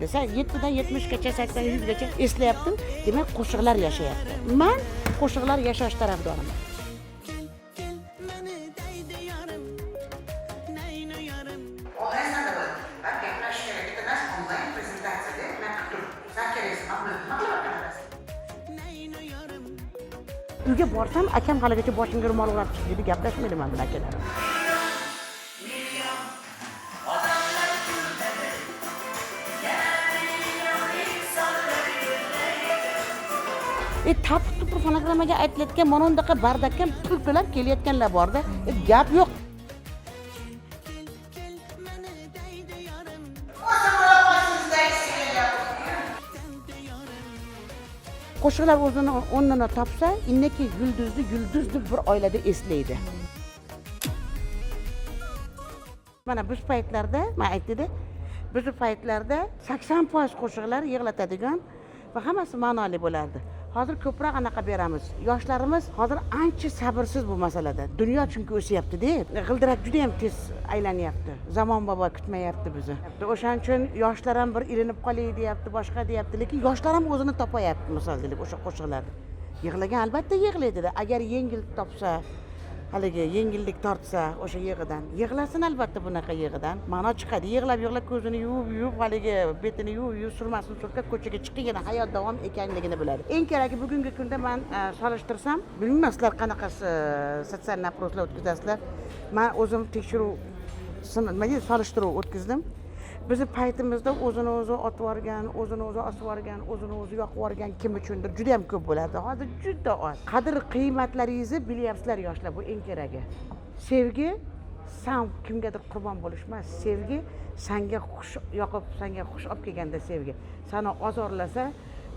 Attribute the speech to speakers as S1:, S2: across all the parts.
S1: Eslaydi. 7dan 70gacha, 80, 100gacha eslayapti. Demak, qo'shiqlar yashayapti. Man qo'shiqlar yashash tarafdoriman.
S2: Kel, meni deydi yorim, nayni yorim.
S1: Onlayn bo'ladi. Gaplashish kerak. Bitta narsa onlayn prezentatsiyada man qilib turib, san keraksan, man buni nima qilyapman?
S2: Nayni yorim.
S1: Uyga borsam, akam haligacha boshimga ro'mol o'rab chiqdi dedi, gaplashmaydi man bilan akalarim. Tapir tupur fonogrammaga aytilayotgan mana undaqa bardakka pul to'lab kelayotganlar borda. Gap yo'q.
S2: Kel, kel, meni deydi yorim.
S1: Qo'shiqlar o'zini o'rnini topsa, innaki yulduzni yulduz deb bir oilada eslaydi. Mana biz paytlarda, man aytdida, biz paytlarda 80% qo'shiqlar yig'latadigan va hammasi ma'noli bo'lardi. Hozir ko'proq anaqa beramiz. Yoshlarimiz hozir ancha sabrsiz bu masalada. Dunyo chunki o'syapti-da. G'ildirak juda ham tez aylanyapti. Zamon bobo kutmayapti bizni. O'shaning uchun yoshlar ham bir ilinib qolay deyapti, boshqa deyapti, lekin yoshlar ham o'zini topayapti, misol deylik, o'sha qo'shiqlarda. Yig'lagan albatta yig'laydi-da. Agar yengil topsa, haligi yengillik tortsa o'sha yig'idan, yig'lasin albatta bunaqa yig'idan. Ma'no chiqadi. Yig'lab yig'lab ko'zini yuvib yuvib, haligi betini yuvib yuvib, surmasini surkab ko'chaga chiqib yana hayot davom ekanligini biladi. Eng keragi bugungi kunda man solishtirsam, bilmayman sizlar qanaqa sotsial опрос lar o'tkazasizlar. Man o'zim tekshiruv, nima deydi, solishtiruv o'tkazdim. Bizni paytimizda o'zini o'zi otib yuborgan, o'zini o'zi osib yuborgan, o'zini o'zi yoqib yuborgan kim uchundir juda ham ko'p bo'lardi. Hozir juda oz. Qadr qiymatlaringizni bilyapsizlar yoshlar, bu eng keragi. Sevgi san kimgadir qurbon bo'lish emas, sevgi sanga xush yoqib, sanga xush olib kelganda sevgi. Sani ozorlasa,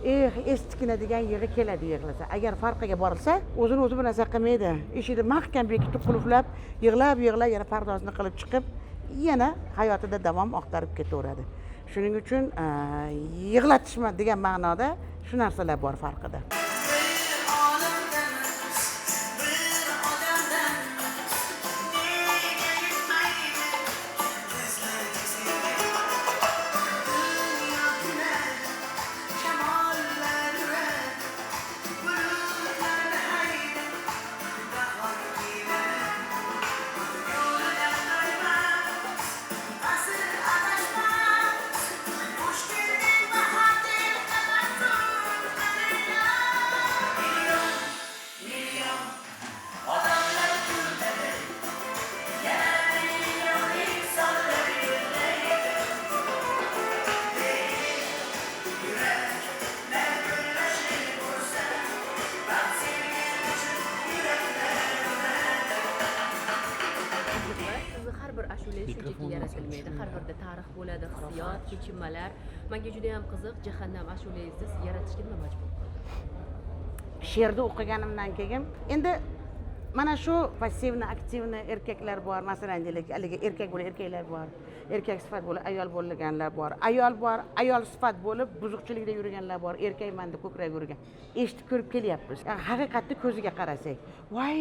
S1: eh, estikina degan yig'i keladi yig'lasa. Agar farqiga borilsa, o'zini o'zi bir narsa qilmaydi. Eshikni mahkam bekitib, qulflab, yig'lab, yig'lab yana pardozini qilib chiqib, yana hayotida davom axtarib ketaveradi. Shuning uchun yig'latishma degan ma'noda shu narsalar bor farqida.
S2: Bir olamdamiz, bir odamdamiz, nega yetmaydi bizlarga sevgi? Dunyo kular, shamollar urar, bulutlarni haydab, bahor kelar. Yo'lidan toymas, asr adashmas, xush kelding bahor deb tabassum qilar. Million, million odamlar kuladi, yana million insonlar yig'laydi. Yuraklar gullashib bo'lsa, baxt sevgi uchun yuraklar uradi.
S3: Qiziqmi? Sizni har bir ashulangiz shunchaki yaratilmaydi. Har birda tarix bo'ladi, hissiyot, kechinmalar. Menga juda ham qiziq, jahannam ashulangizni yaratishga nima majbur qildi?
S1: She'rni o'qiganimdan keyin endi mana shu passivni, aktivni erkaklar bor, masalan deylik, haligi erkak bo'lib erkaklar bor, erkak sifat bo'lib ayol bo'lganlar bor, ayol bor, ayol sifat bo'lib buzuqchilikda yurganlar bor, erkakman deb ko'krag yurgan. Eshitib ko'rib kelyapmiz. Haqiqatni ko'ziga qarasak, voy,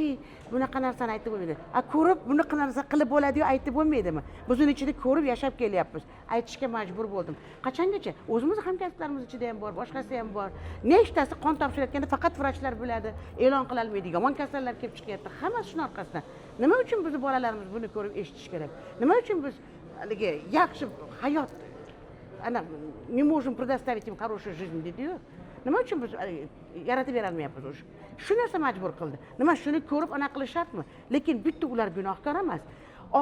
S1: bunaqa narsani aytib bo'lmaydi. A ko'rib bunaqa narsa qilib bo'ladi-yu aytib bo'lmaydimi? Biz uni ichida ko'rib yashab kelyapmiz. Aytishga majbur bo'ldim. Qachongacha? O'zimiz hamkasblarimiz ichida ham bor, boshqasi ham bor. Nechtasi qon topshirayotganda faqat vrachlar biladi, e'lon qila olmaydi, yomon kasallar kelib chiqyapti. Hammasi shuni orqasidan. Nima uchun bizni bolalarimiz buni ko'rib eshitish kerak? Nima uchun biz haligi yaxshi hayot ana не можем предоставить им хорошую жизнь deydi-yu. Nima uchun biz yaratib bera olmayapmiz o'sha? Shu narsa majbur qildi. Nima shuni ko'rib ana qilish shartmi? Lekin bitta ular gunohkor emas.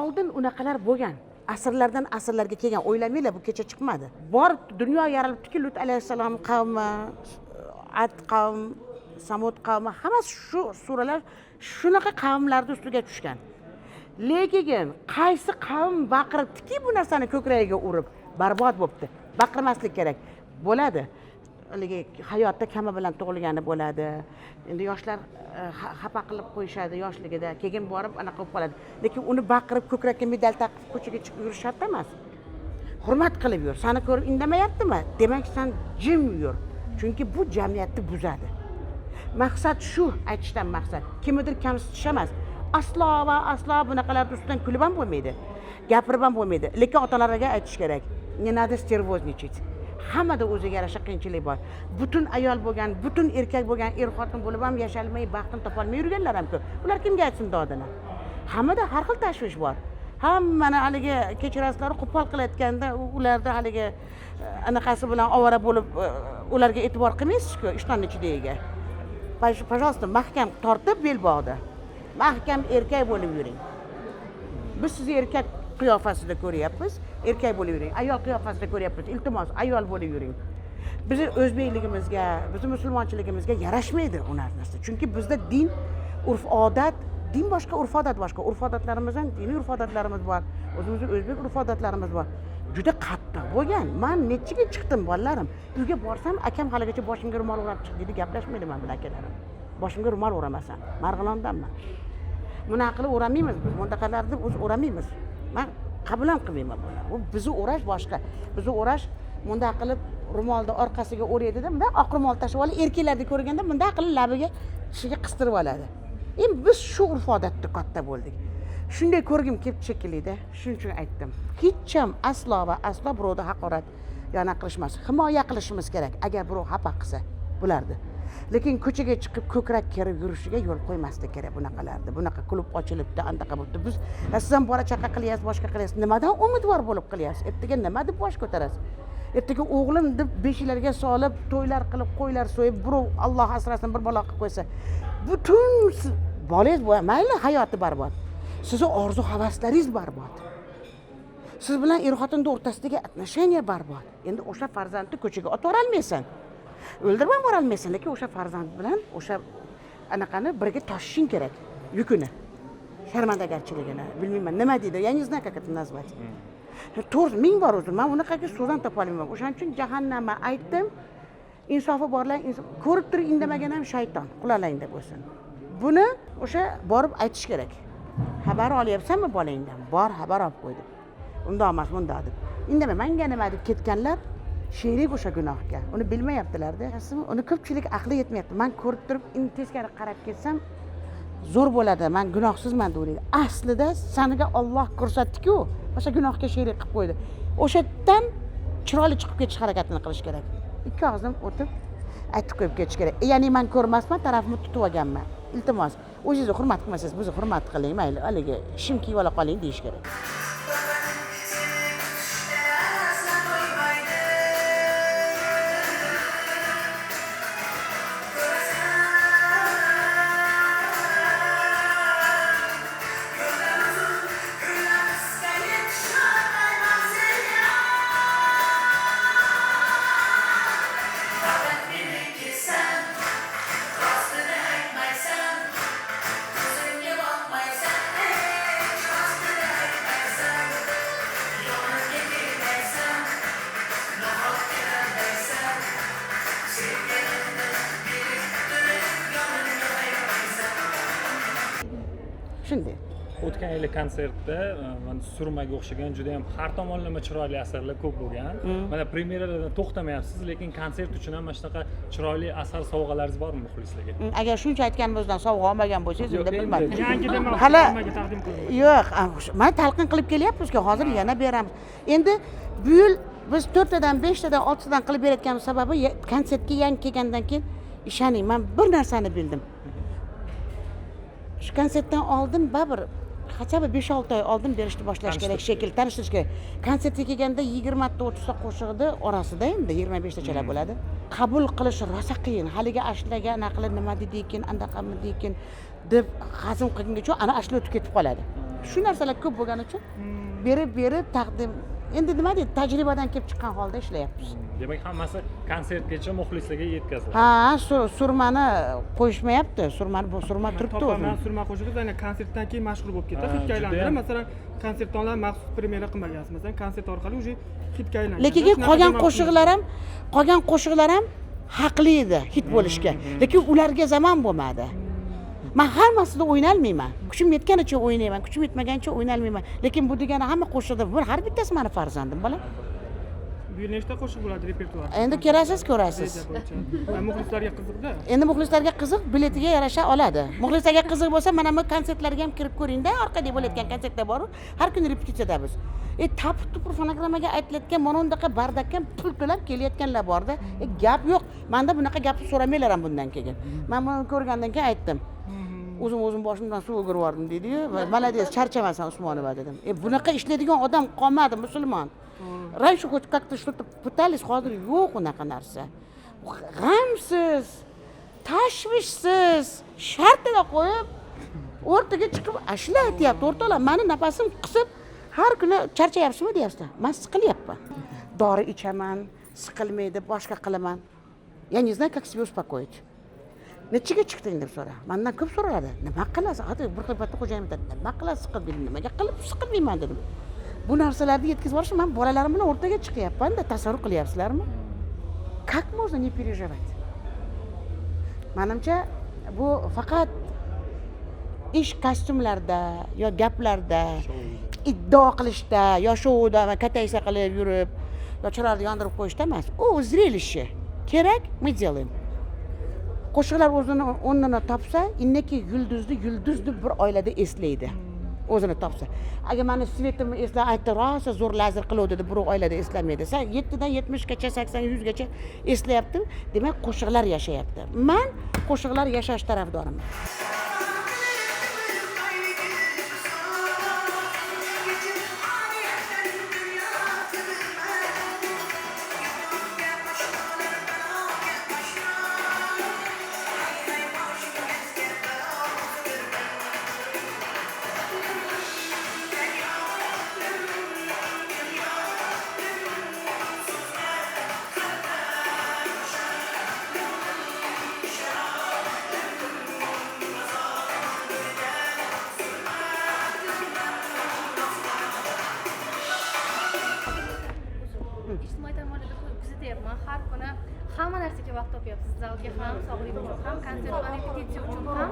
S1: Oldin unaqalar bo'lgan. Asrlardan asrlarga kelgan. O'ylamanglar, bu kecha chiqmadi. Bor dunyo yaralibdiki, Lut alayhissalom qavmi, Ad qavm, Samud qavmi, hammasi shu suralar shunaqa qavmlarning ustiga tushgan. Lekin qaysi qavm baqiribdiki bu narsani ko'kragiga urib, barbod bo'pti. Baqirmaslik kerak. Bo'ladi. Haligi hayotda kami bilan tug'ilgani bo'ladi. Endi yoshlar xafa qilib qo'yishadi yoshligida, keyin borib anaqa bo'lib qoladi. Lekin uni baqirib ko'krakka medal taqib ko'chaga chiqib yurish shart emas. Hurmat qilib yur. Seni ko'rib indamayaptimi? Demak, sen jim yur. Chunki bu jamiyatni buzadi. Maqsad shu, aytishdan maqsad. Kimnidir kamsitish emas. Aslo va aslo bunaqalar ustidan kulib ham bo'lmaydi. Gapirib ham bo'lmaydi. Lekin otalarga aytish kerak. Не надо стервозничать. Hammada o'ziga yarasha qiyinchilik bor. Butun ayol bo'lgan, butun erkak bo'lgan, er xotin bo'lib ham yashalmay, baxtini topolmay yurganlar ham ko'p. Ular kimga aytsin dodini? Hammada har xil tashvish bor. Hammani haligi, kechirasizlar, qo'pol qilayotganda ularda haligi anaqasi bilan ovora bo'lib, ularga e'tibor qilmaysizku ishtonni ichidagiga. Пожалуйста, mahkam tortib belbog'da, mahkam erkak bo'lib yuring. Biz sizni erkak qiyofasida ko'ryapmiz, erkak bo'lib yuring. Ayol qiyofasida ko'ryapmiz, iltimos, ayol bo'lib yuring. Bizni o'zbekligimizga, bizni musulmonchiligimizga yarashmaydi u narsa, chunki bizda din, urf odat, din boshqa, urf odat boshqa. Urf odatlarimiz ham, diniy urf odatlarimiz bor, o'zimizni o'zbek urf odatlarimiz bor, juda qattiq bo'lgan. Man nechiga chiqdim, bolalarim, uyga borsam, akam haligacha boshimga ro'mol o'rab chiq deydi. Gaplashmaydi man bilan akalarim. Boshimga ro'mol o'ramasan, Marg'ilondanman, bunaqa qilib o'ramaymiz biz, bunaqalarni biz o'ramaymiz. Man qabul ham qilmayman buni. Bu bizni o'rash boshqa. Bizni o'rash bunday qilib ro'molni orqasiga o'raydida, bunday oq ro'mol tashlab olib, erkaklarni ko'rganda bunday qilib labiga, tishiga qistirib oladi. Endi biz shu urf odatda katta bo'ldik. Shunday ko'rgim kelibdi shekillida, shuning uchun aytdim. Hech ham aslo va aslo birovni haqorat yana qilish emas, himoya qilishimiz kerak agar birov xafa qilsa bularni. Lekin ko'chaga chiqib ko'krak kerib yurishiga yo'l qo'ymaslik kerak bunaqalarni. Bunaqa klub ochilibdi, anaqa bo'libdi. Biz, siz ham bola chaqa qilyapsiz, boshqa qilyapsiz, nimadan umidvor bo'lib qilyapsiz? Ertaga nima deb bosh ko'tarasiz? Ertaga o'g'lim deb beshiklarga solib, to'ylar qilib, qo'ylar so'yib, birov, Alloh asrasin, bir balo qilib qo'ysa, butun bolangiz mayli, hayoti barbod, sizni orzu havaslaringiz barbod, siz bilan er xotinni o'rtasidagi отношения barbod. Endi o'sha farzandni ko'chaga otib yuborolmaysan, o'ldirib ham yuborolmaysan, lekin o'sha farzand bilan o'sha anaqani birga toshishing kerak, yukini, sharmandagarchiligini. Bilmayman, nima deydi, я не знаю, как это назвать. To'g'risi, ming bor uzr, man bunaqangi so'z ham topolmayman. O'shaning uchun jahannamni aytdim. Insofi borlar ko'rib turib indamagan ham shayton qulalangda bo'lsin. Buni o'sha borib aytish kerak: xabar olyapsanmi bolangdan, bor, xabar olib qo'y deb, undoq emas, bundoq deb. Indamay, manga nima deb ketganlar sherik o'sha gunohga. Uni bilmayaptilarda, uni ko'pchilik aqli yetmayapti. Man ko'rib turib teskari qarab ketsam zo'r bo'ladi, man gunohsizman deb o'ylaydi. Aslida saniga Olloh ko'rsatdiku, o'sha gunohga sherik qilib qo'ydi. O'sha yerdan chiroyli chiqib ketish harakatini qilish kerak. Ikki og'izdan o'tib aytib qo'yib ketish kerak, ya'ni man ko'rmasman, tarafimni tutib olganman, iltimos, o'zingizni hurmat qilmasangiz, bizni hurmat qiling, mayli, haligi shim kiyib ola qoling, deyish kerak.
S2: Seni kutishga asla qo'ymaydi. Ko'rasan, yo'llar uzun, kunlar qisqa, yetisholmayman senga. Faqat menikisan, rostini aytmaysan, ko'zimga boqmaysan, hech rostini aytmaysan, yonimga kelmaysan, nohaqga aldaysan, sevganimni bilib turib yonimga qaytmaysan.
S1: Shunday.
S4: O'tgan yili konsertda mana Surmaga o'xshagan juda ham har tomonlama chiroyli asarlar ko'p bo'lgan. Mana premyeralardan to'xtamayapsiz, lekin konsert uchun ham mana shunaqa chiroyli asar sovg'alaringiz bormi muxlislarga?
S1: Agar shuncha aytganimizdan sovg'a olmagan bo'lsangiz,
S4: Yo'q,
S1: unda
S4: endi-
S1: bilmadim.
S5: Yangi demoqchi,
S1: Hali
S5: nimaga taqdim qilindi?
S1: Yo'q, mana talqin qilib kelyapmizku, hozir yana beramiz. Endi bu yil biz to'rttadan, beshtadan, oltitadan qilib berayotganimiz sababi konsertga yangi kelgandan keyin, ishoning, man bir narsani bildim. Shu konsertdan oldin baribir хотя бы 5-6 oy oldin berishni boshlash kerak
S4: Tanishtirish.
S1: shekilli, tanishtirish kerak. Konsertga kelganda 20 ta, 30 ta qo'shiqni orasida endi 25 tachalar bo'ladi. Qabul qilish rosa qiyin. Haligi ashulaga anaqa qilib, nima dedi ekan, anaqamidi ekan deb hazm qilgungacha ana ashula o'tib ketib qoladi. Shu narsalar ko'p bo'lgani uchun berib berib taqdim, endi nima deydi, tajribadan kelib chiqqan holda ishlayapmiz.
S4: Demak, hammasi konsertgacha muxlislarga yetkaziladi.
S1: Ha, surmani qo'yishmayapti, surmani, bu surma turibdi
S5: Topaman
S1: o'zi.
S5: Surma qo'shig'i aynan konsertdan keyin mashhur bo'lib ketdi,
S4: Ha,
S5: hitga aylandi.
S4: Judayam.
S5: Masalan, konsertdan oldin maxsus premyera qilmagansiz, masalan, konsert orqali уже hitga aylangan.
S1: Lekin
S5: Shunaqa
S1: qolgan
S5: demoqchimiz.
S1: qo'shiqlar ham haqli edi hit bo'lishga, lekin ularga zamon bo'lmadi. Man hammasida o'ynalmayman, kuchim yetganicha o'ynayman, kuchim yetmaganicha o'ynalmayman. Lekin bu degani hamma qo'shiqda bir, har bittasi mani farzandim, bolam.
S5: Bu yil nechta qo'shiq bo'ladi repertuar?
S1: Endi kelasiz, ko'rasiz.
S5: Reja bo'yicha. Ha, muxlislarga qiziqda.
S1: Endi muxlislarga qiziq, biletiga yarasha oladi. Muxlislarga qiziq bo'lsa, mana bu konsertlarga ham kirib ko'ringda, orqada bo'layotgan konsertlar boru, har kuni repetitsiyadamiz. Tapir tupur fonogrammaga aytilayotgan mana undaqa бардак ka pul to'lab kelayotganlar borda. Gap yo'q, manda bunaqa gapni so'ramanglar ham bundan keyin. Man buni ko'rgandan keyin aytdim, o'zim o'zim boshimdan suv o'girib yubordim deydiyu. Молодец, charchamasan, Usmonova, dedim. Bunaqa ishlaydigan odam qolmadi, musulmon. Раньше хоть как-то что-то пытались, hozir yo'q unaqa narsa. G'amsiz, tashvishsiz, shartini qo'yib, o'rtaga chiqib ashula aytyapti. O'rtoqlar, mani nafasim qisib, har kuni charchayapsizmi deyapsizlar. Man siqilyapman, dori ichaman, siqilmaydi, boshqa qilaman. Я не знаю, как себя успокоить. Nechiga chiqding deb so'ra, mandan ko'p so'raladi. Nima qilasiz? Hadi bir xil paytda xo'jayinim aytadi, nima qilasiz siqilmaydi? Nimaga qilib siqilmayman dedim. Bu narsalarni yetkazib yuborish, man bolalarim bilan o'rtaga chiqyapmanda, tasavvur qilyapsizlarmi? Как можно не переживать? Manimcha, bu faqat ish kostyumlarda yo gaplarda, iddao qilishda yo shouda va kataysa qilib yurib yo chiroqni yondirib qo'yishda emas. U зрелище kerak, мы делаем. Qo'shiqlar o'zini o'rnini topsa, innaki yulduzni yulduz deb bir oilada eslaydi, o'zini topsa. Agar mani свет imni eslab aytdi, rosa zo'r lazer qiluvdi deb birov oilada eslamaydi. San 7dan 70gacha, 80, 100gacha eslayapti, demak, qo'shiqlar yashayapti. Man qo'shiqlar yashash tarafdoriman.
S6: Ijtimoiy tarmoqlarda kuzatyapman, har kuni hamma narsaga vaqt topyapsiz, zalga ham, sog'lik uchun ham, konsert va repetitsiya uchun ham.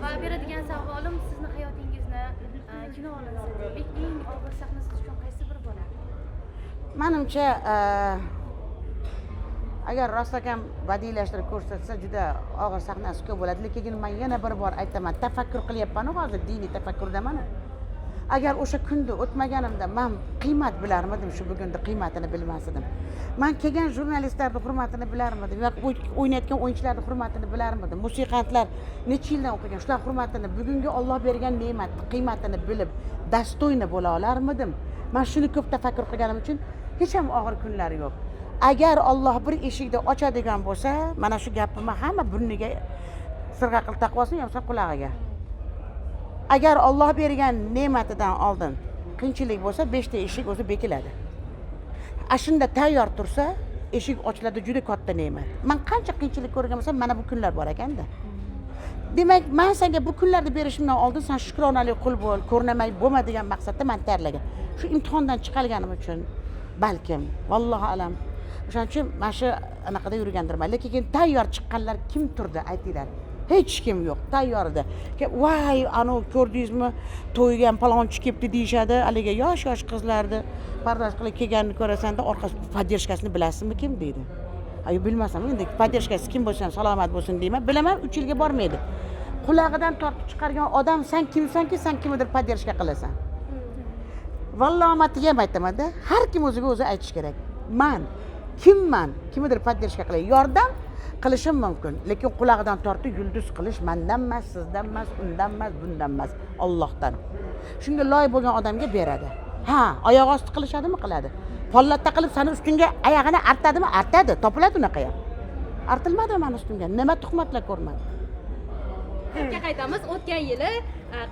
S6: Va beradigan savolim, sizni hayotingizni kino olinsa deylik, eng og'ir sahna siz uchun qaysi biri bo'ladi?
S1: Manimcha, agar rostakam badiiylashtirib ko'rsatsa, juda og'ir sahnasi ko'p bo'ladi. Lekin man yana bir bor aytaman, tafakkur qilyapmanu hozir, diniy tafakkurdaman. Agar o'sha kunni o'tmaganimda, man qiymat bilarmidim? Shu bugunni qiymatini bilmas edim. Man kelgan jurnalistlarni hurmatini bilarmidim yoki o'ynayotgan o'yinchilarni hurmatini bilarmidim? Musiqantlar necha yildan o'qigan, shular hurmatini, bugungi Olloh bergan ne'matni qiymatini bilib, достойно bo'la olarmidim? Man shuni ko'p tafakkur qilganim uchun hech ham og'ir kunlar yo'q. Agar Olloh bir eshikni ochadigan bo'lsa, mana shu gapimni hamma burniga sirg'a qilib taqib olsin yo bo'lmasa qulog'iga. Agar Olloh bergan ne'matidan oldin qiyinchilik bo'lsa, beshta eshik o'zi bekiladi. A shunda tayyor tursa, eshik ochiladi, juda katta ne'mat. Man qancha qiyinchilik ko'rgan bo'lsam, mana bu kunlar bor ekanda. Demak, man senga bu kunlarni berishimdan oldin sen shukronali qul bo'l, ko'rnamay bo'lma degan maqsadda man tayyorlagan. Shu imtihondan chiqarganim uchun balkim, vallohu alam, o'shaning uchun mana shu anaqada yurgandirman. Lekin keyin tayyor chiqqanlar kim turdi, aytinglar? Hech kim yo'q tayyor edi. Voy, anavi ko'rdingizmi, to'yga ham palonchi kelibdi deyishadi. Haligi yosh yosh qizlarni pardoz qilib kelganini ko'rasanda, orqasi поддержка sini bilasizmi kim deydi. Ay, bilmasam endi, поддержка si kim bo'lsa ham salomat bo'lsin deyman. Bilaman, 3 yilga bormaydi. Qulog'idan tortib chiqargan odam, san kimsanki, san kimnidir поддержка qilasan? Vallomatiga ham aytamanda, har kim o'ziga o'zi aytish kerak. Man kimman kimnidir поддержка qilay? Yordam qilishim mumkin, lekin qulog'idan tortib yulduz qilish mandan emas, sizdan emas, undan emas, bundan emas, Ollohdan. Shunga loyiq bo'lgan odamga beradi. Ha, oyoq osti qilishadimi? Qiladi. Pollatta qilib sani ustingga oyog'ini artadimi? Artadi, topiladi unaqa ham. Artilmadimi mani ustimga? Nima tuhmatlar ko'rmadim.
S6: Gapga qaytamiz. O'tgan yili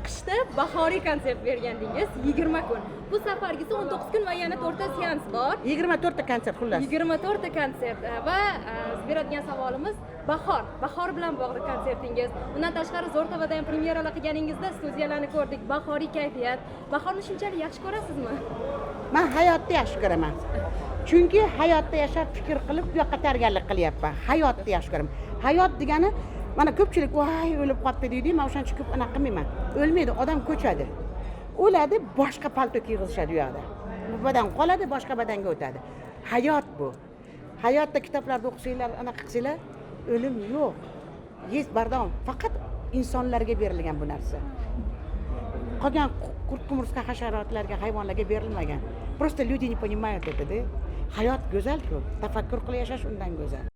S6: qishda bahoriy konsert bergandingiz, 20 kun. Bu safargisi 19 kun va yana to'rtta seans bor.
S1: 24 ta konsert, xullas.
S6: 24 ta konsert. Va beradigan savolimiz, bahor bilan bog'liq konsertingiz. Undan tashqari, Zo'r TVda ham premyeralar qilganingizda studiyalarni ko'rdik, bahoriy kayfiyat. Bahorni shunchalik yaxshi ko'rasizmi?
S1: Man hayotni yaxshi ko'raman, chunki hayotda yashab, fikr qilib, bu yoqqa tayyorgarlik qilyapman. Hayotni yaxshi ko'raman. Hayot degani, mana ko'pchilik voy, o'lib qolibdi deydiyu, man o'shaning uchun ko'p anaqa qilmayman. O'lmaydi odam, ko'chadi. O'ladi, boshqa palto kiygizishadi. U yoqda bu badan qoladi, boshqa badanga o'tadi. Hayot bu. Hayotda kitoblarda o'qisanglar, anaqa qilsanglar, o'lim yo'q, есть bardavom. Faqat insonlarga berilgan bu narsa, qolgan qurt qumursqa, hasharotlarga, hayvonlarga berilmagan. Просто люди не понимают это, да. Hayot go'zal-ku, tafakkur qilib yashash undan go'zal.